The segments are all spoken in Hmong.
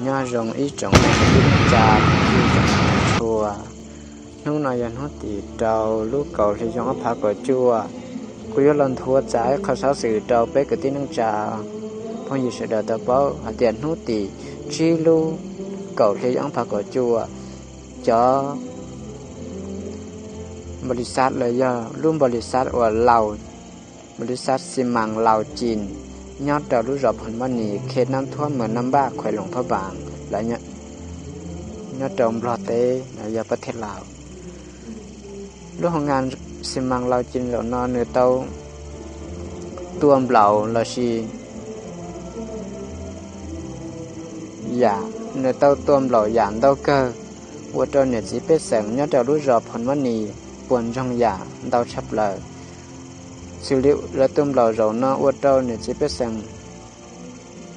Nyob zoo ib tsoom kwv tij neej tsa, ib tsoom tshua. Hnub no yog hnub tim rau lub kaum hli xyoo ob phav kaum cuaj. Kuv yuav los nthuav txav ib qho xov xwm rau peb kwv tij neej tsa phooj ywg sawv daws tau paub hais tias hnub tim tsib lub kaum hli ob phav kaum cuaj, cov npau lis xav los yog lub npau lis xav uas Laus, npau lis xav xi mas Laus Cim, nyob rau lub zos Phoo Mob Nis, khe Nab Thuab, mws Nab Npaj, khuev Loos Phab Npas, nyob rau Nplog teb los yog pab thib Laus. Lub hoo nkas xi mas Laus Cim zaum no nws tau tua nplaum los sis yam, nws tau tua nplaum yam ntau kawg, ua rau niam txiv pej xeem nyob rau lub zos Phoo Mob Nis puas ntsoog yam ntau tshaj plaws. Xws li lawv tua nplaum zaum no ua rau niam txiv pej xeem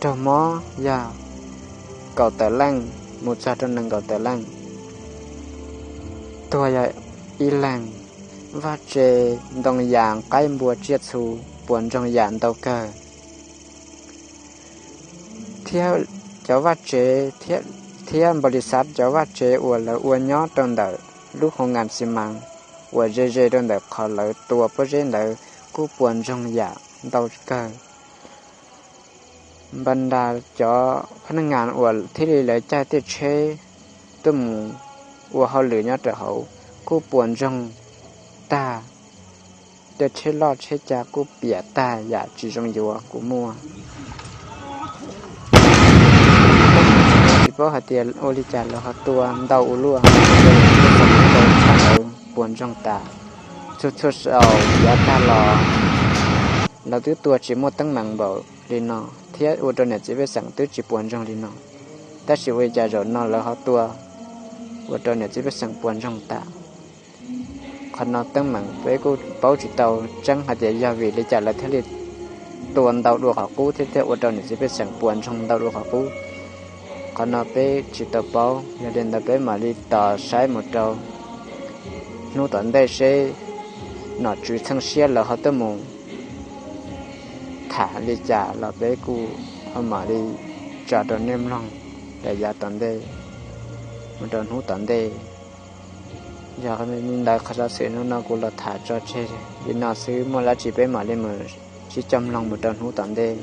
raug mob yog kaum tawm leej mus txog rau nees nkaum tawm leej, tuag yog ib leeg. Vaj tse, ntoo yas, qaib npua, tsiaj txhu puas ntsoog yam ntau kawg. Thiab cov vaj tsev thiab npau lis xav cov vaj tsev uas lawv ua nyob rau ntawm lub hoo nkas xi mas uas ze ze rau ntawm qhov lawv tua pob zeb ntawd kuj puas ntsoog yam ntau kawg. Npas nras cov phab neej ngas uas thiaj li lawv caij tej tsheb tuaj mus ua hauj lwm nyob rau hauv kuj puas ntsoog tag. Tej tsheb loj tsheb ca kuj piam tag yam tsis zoo yuav kuj muaj. Tsis paub hais tias ua li cas lawv ho tua ntau ua luaj, lawv puas ntsoog tas. Txhua txhua zaus yav tag los lawv twb tua tsis muaj teeb meem npaum li no, thiab ua rau niam txiv pej xeem twb tsis puas ntsoog li no, tab sis ua li cas zaum no lawv ho tua ua rau niam txiv pej xeem puas ntsoog tas. Qhov no teeb meem peb kuj paub tsis tau tseeb hais tias yog vim li cas lawv thiaj li tua ntau dua qhov qub thiab thiaj ua rau niam txiv pej xeem puas ntsoog ntau dua qhov qub. Qhov no peb tsis tau paub, yog li ntawd peb mam li tos saib mus rau hnub tom ntej seb nom tswv txheej siab lawv ho tuaj mus tham li cas los peb kuj ho mam li tso rau nej mloog rau yav tom ntej, mus rau hnub tom ntej. Yog li ntawd qhov xov xwm hnub no kuv los tham tso tseg li no xwb, muaj dab tsi peb mam li mus sib coj mloog mus rau hnub tom ntej.